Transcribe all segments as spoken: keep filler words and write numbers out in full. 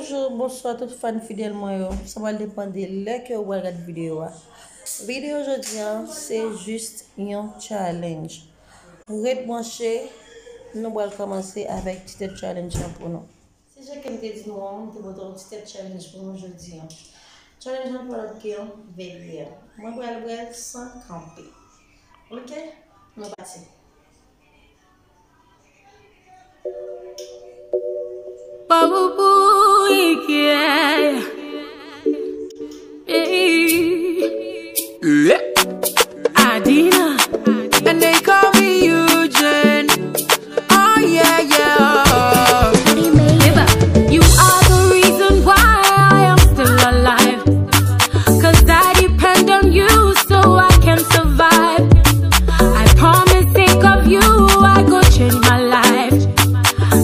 Bonjou, bonswa tout fan fidèl mwen yo. Sa pral depann de lè ke ou pral gade videyo a. Videyo jodi a, se jis yon challenge. Ret branche, nou pral kòmanse avèk ti tèt challenge lan pou nou. Se jan ke m te di nou an, m te pote yon ti tèt challenge pou nou jodi a. Challenge lan pa lòt ke yon vèryè. Mwen pral bwè l san kanpe. Oke? Nou pati. Adina, and they call me Eugene. Oh yeah, yeah. You are the reason why I am still alive. 'Cause I depend on you so I can survive. I promise sake of you, I go change my life.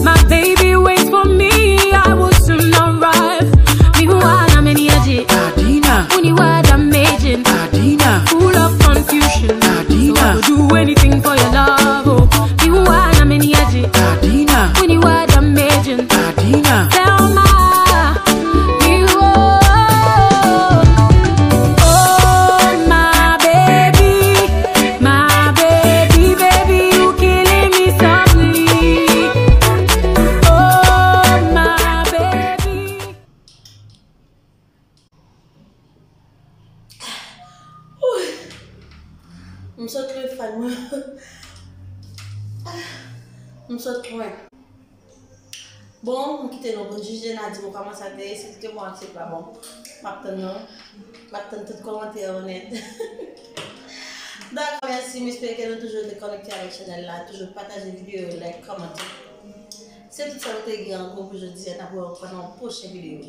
My baby waits for me, I will soon arrive. Mi hu a na meni aje. Adina. Uni wa damaging. Adina. Full of confusion. Adina. So I will do anything for your love. Oh, mi hu a na meni aje. Adina. Uni wa damaging. Adina. Tell my Oh, my baby, my baby, baby, you killing me softly. Oh, my baby. M sot lwen fan mwen. M sot lwen. Bon, m kite nou pou n jije, n a di m kòman sa te ye, si tout ke bon ak si pa bon. M ap tann nou. M ap tann tout kòmantè yo nèt. Dakò, mèsi, m espere ke nou toujou rete konekte avèk chanèl la, toujou pataje videyo yo, like, kòmante. Se tout sa nou te gen an gwo pou jodi a, n ap wè ankò nan yon pwochen videyo.